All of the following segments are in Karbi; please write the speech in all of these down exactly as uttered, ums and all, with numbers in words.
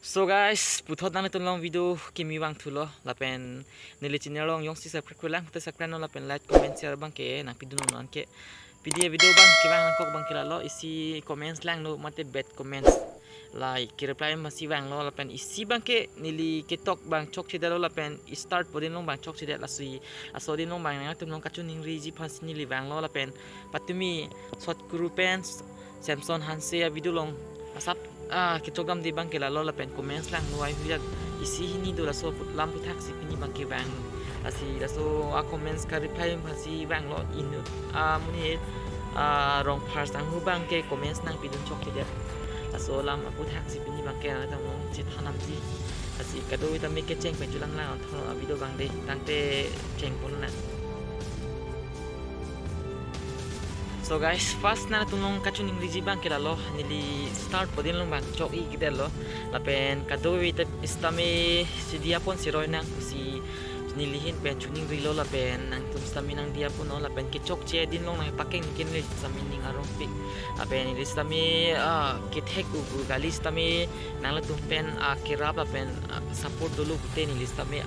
So guys, puthot nanglitum along video kimi vangthulo lapen neli channel along jongsi subscribe-kre lang te subscribe non lapen like, comment, share abangke nangpidun non ke. Pini video abang kevang nangkok abangke lalo, isi comments langno mate bad comments, like, ke-reply masi vanglo lapen isi abangke neli ketok abang chokchedetlo lapen start po din along abang chokchedet, lasi laso din along abang nangtum along kachiningriji aphansi neli vanglo lapen patumi Sot Kuru pen Samson Hanse a-video along asap, ah, kechok damde abangke lalo lapen comments langno ai huyak isi hini do, laso aput alam aphuthaksi pini abangke vang. Lasi laso a-comments ka-reply masi vanglo inut, ah, amonit, ah, Rongphar sanghu abangke comments nangpidun chokchedet. Laso alam aphuthaksi pini abangke nangtum along chethan damji. Lasi kadokave tame kecheng pen chulang lang thon a-video abang de, tangte chengpon nang. So guys, first nangtum along kachiningriji abangke lalo, neli start po din along abang chok-i kedetlo. Lapen kadokave ta sitame si diya pon siroi nang pusi neli ahin pen chiningrilo lapen nangtum sitame nangdiya ponnon lapen kechokche din along nangpakeng ke neli sitame ning arongpik. Lapen neli sitame, ah, kethek-o pu kali, sitame nanglitum pen, ah, kerap lapen, ah, support dolo pute neli sitame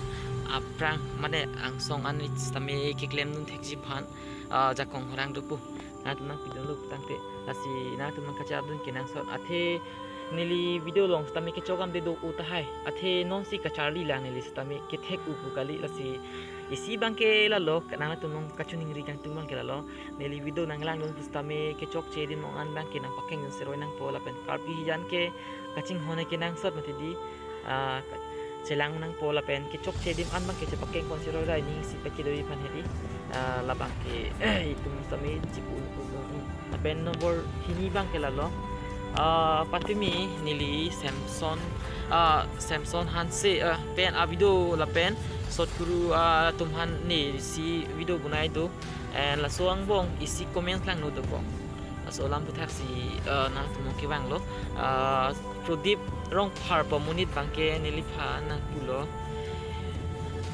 aphrang mane angsong an neli sitame keklemdun thekji aphan, ah, jakong horang dopo. Nangtum nangpidunlo tangte, lasi nangtum nangkacharlidun kenangsot. Athe neli video along sitame kechok damde do-o tahai. Athe nonsi kacharli lang neli sitame kethek-o pu kali, lasi isi abangke lalo, nangtum along kachiningri kangtung abangke lalo. Neli video nanglangdun pu sitame kechokche adim ong an abangke nangpakengdun siroi nangpo lapen Karbi hijan ke kachinghon kenangsot mati di, ah, ka-, chelang nangpo lapen kechokche adim an abangke chepakeng pon siroi ra ining isi pake do-i aphan hedi, ah, labangke itum sitame chipu un un un. Lapen nombor hini abangke lalo, ah, patumi neli Samson, ah, Samson Hanse, ah, pen a-video lapen Sot Kuru, ah, atum aphan neli isi video bonai do. And laso angbong isi comments langno dokok. Laso alam aphuthaksi, eh, nangtum along kevanglo. Eh, Prodip Rongphar pu amonit abangke neliphan nangpulo,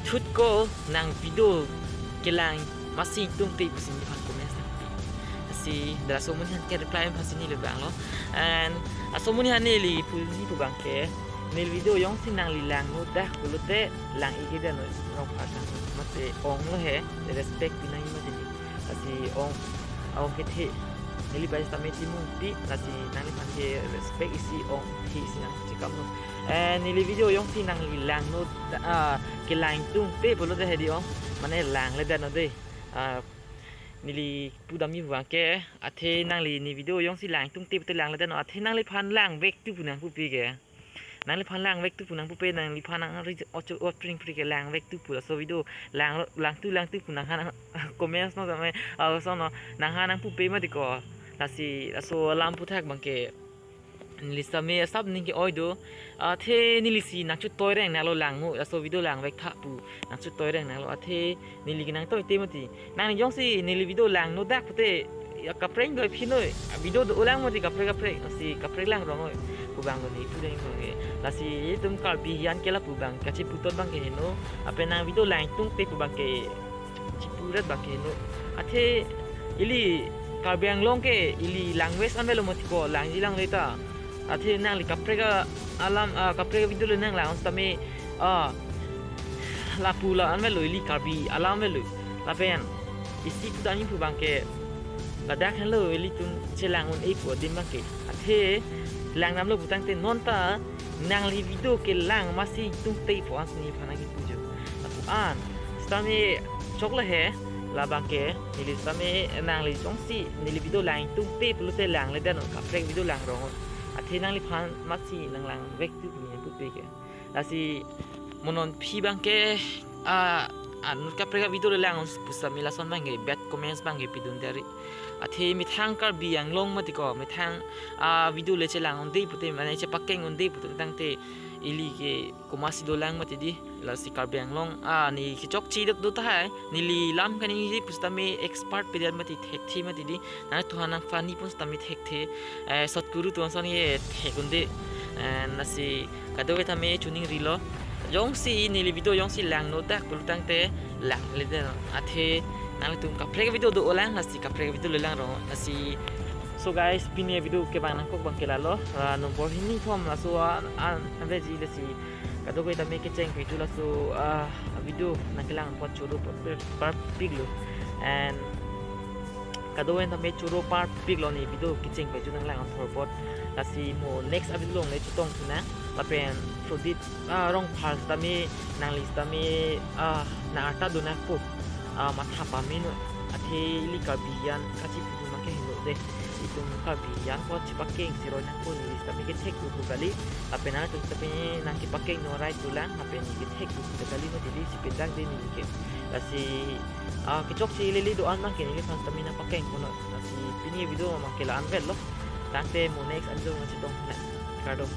"Thut ko, nang video kelang masi ingtungte," pusi neliphan comments nangpi. Lasi laso amonit aphan ke-reply masi neli vanglo. And laso amonit aphan neli pu, neli pu abangke, "Neli video jongsi nangli langno dak pulote lang-i kedetnon Rongphar sanghu. Mate ong lo he, respect pinang mati di. Lasi ong, ong kethe. Neli bai sitame chimungpi, lasi nangliphan ke respect isi ong kethe isi nangchekapnon. Eh, neli video jongsi nangli langno, ah, kelang ingtungte pulote hedi ong, mane langledetnon de." Ah, neli pudamji pu abangke, athe nangli ne video jongsi lang ingtungte pute langledetnon, athe nangliphan langvek tu pu nangpupe ke. Nangliphan langvek tu pu nangpupe, nangliphan nang ri ocho ot pring pring ke langvek tu pu, laso video lang, lang tu lang tu pu nanghan comments no sitame, ah, so no, nanghan nangpupe mati ko. Lasi laso alam aphuthaksi abangke neli sitame asap ning ke-oi do. Athe nelisi nangchotoi reng nanglo langno, laso video langvek tha pu nangchotoi reng nanglo. Athe neli ke nangtoite mati. Nangli jongsi neli video langno dak pute, ya kaprek do phi noi. Video do-o lang mati kaprek kaprek. Lasi kaprek lang rong noi. Pu abang lo ne pu deng rong e. Lasi itum Karbi hijan ke lapu abang kachiputhot abangke heno. Lapen nang video lang ingtungte pu abangke chipuret abangke heno. Athe ili Karbi Anglong ke ili language an avelo mati ko, langji langle ta. Athe nangli kaprek alam, ah, kaprek video le nanglang sitame, ah, lapu la-an avelo, ili Karbi alam avelo. Lapen isi pudamji pu abangke, ladak henlo ilitum chelang un-e pu adim abangke. Athe langdamlo pu tangte non ta nangli video kelang masi ingtungte pu ansi neliphan nangkipu jo. Lapu an sitame choklo he, labangke neli sitame nangli jongsi neli video lang ingtungte pulote langledetnon, kaprek video lang rong. Athe nangliphan masi nanglangvek tu pu nangpupe ke. Lasi mo non aphi abangke, ah, anut kaprek a-video le lang pu sitame lason abangke bad comments abangke pidun dari. Athe methang Karbi Anglong mati ko, methang, ah, video le chelang un-e pute, mane chepakeng un-e pute tangte ili ke komatsi dolang mati di. Lasi Karbi Anglong, ah, ne kechokche do tahai, neli lam kaningje pu sitame expert pedet mati, thekthe mati di. Nangtum aphan nangphan ni pon sitame thekthe, eh, Sot Kuru atum ason ke thek un-e, eh, lasi kadokave tame chiningrilo. Jongsi neli video jongsi langno dak pulo tangte langledetnon. Athe nanglitum kaprek video do-o lang, lasi kaprek video le lang rong. Lasi So guys, pini video kevang nangkok abang ke lalo, ah, number hini thom laso an an aveji, lasi kadokave tame kecheng peju laso, ah, video nangkelang apot choro par- parpiklo. And kadokave tame choro parpiklo ne video kecheng peju nanglang apor apot. Lasi mo next video along le chetong thunang. Lapen Prodit, ah, Rongphar tame nangli tame, ah, nang arta do nangpo, ah, matha pame non. Athe ili Karbi an kachipu ma ke helo de. Itum Karbi an apot chepakeng siroi nangpo, neli tame kethek do kali. Lapen nangtum tame nangkepakeng no rai tulang, lapen neli kethek do kali no, neli si pedak de neli ke. Lasi, ah, kechokche lele do-an abang ke neliphan tame nangpakeng kono. Lasi pini video abang ke la-an vetlo. Tangte mo next video along chetong thunang. Kardom.